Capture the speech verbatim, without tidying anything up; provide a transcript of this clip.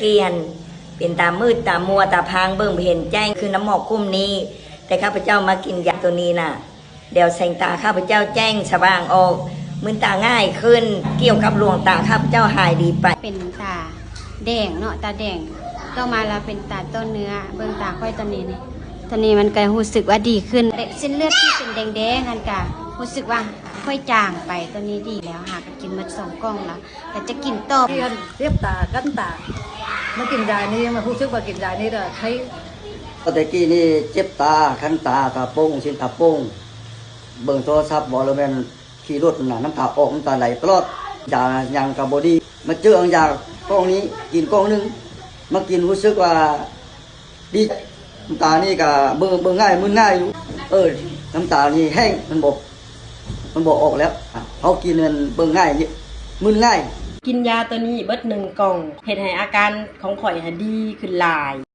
เปลี่ยน เป็นตามืดตามัวตาพางเบิ่งบ่เห็นแจ้ง คือน้ำหมอกกลุ่มนี้ แต่ข้าพเจ้ามากินยาตัวนี้น่ะ เดี๋ยวแสงตาข้าพเจ้าแจ้งสว่างออก มืนตาง่ายขึ้น เกี่ยวกับดวงตาข้าพเจ้าหายดีไป เป็นตาแดงเนาะ ตาแดง ต่อมาแล้วเป็นตาต้อเนื้อ เบิ่งตาข้อยตอนนี้นี่ ตอนนี้มันก็รู้สึกว่าดีขึ้น เส้นเลือดที่เป็นแดงๆ นั่นก็รู้สึกว่าค่อยจางไป ตอนนี้ดีแล้ว หาก็กินหมดสองกล่องแล้ว ก็จะกินต่อ ที่อันเจ็บตา คันตา มากินยานี้ มารู้สึกว่ากินยานี้แล้วไข้ แต่กี้นี่เจ็บตา คันตา ตาโป่ง สินตาโป่ง เบิ่งโทรศัพท์บ่ แล้วแม่นขี่รถน่ะ น้ำตาออก น้ำตาไหลตลอด ยาหยังก็บ่ดี มาเจอเอายากล่องนี้ กินกล่องหนึ่ง มากินรู้สึกว่าดี น้ำตานี่ก็เบิ่ง เบิ่งง่าย มึนง่ายอยู่ เออ น้ำตานี่แห้ง มันบ่ มันบ่ออกแล้ว อ่ะ เขากินมันเบิ่งง่ายนี่ มึนง่าย กินยาตัวนี้เบิดหนึ่งกล่อง เฮ็ดให้อาการของข้อยหั้นดีขึ้นหลาย